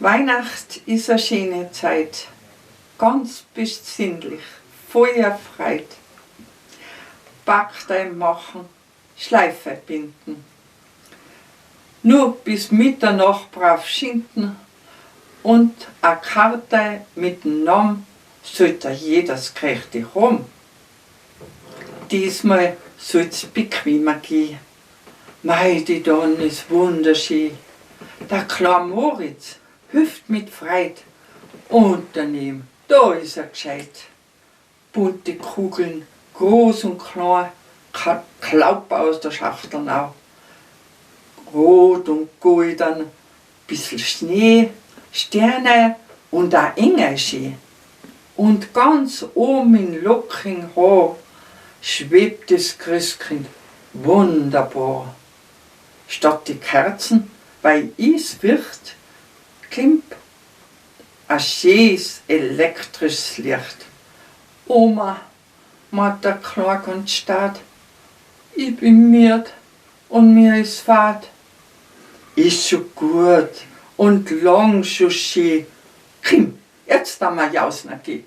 Weihnacht is a scheene Zeit, ganz besinnlich, voller Freid. Backstein machen, Schleife binden. Nur bis Mitternacht brav schinden und a Karte mit'm Namen sollt a jeders G'rechte hom. Diesmal soll's bequemer geh. Mei, die Donn is wunderschee. Da Klar Moritz hüpft mit Freid und daneben, da is er g'scheit. Bunte Kugeln, groß und klein, Klauper aus der Schachtel au. Rot und golden, bissl Schnee, Sterne und a Engel schee. Und ganz oben in lockigen Haar schwebt des Christkind wunderbar. Statt die Kerzen, weil i's wird, kimmt a schees elektrisches Licht. Oma, meint der Klar ganz stad, i bin miad und mir is fad. Is scho gut und lang scho schee. Kimm, jetzt da ma jausna geh.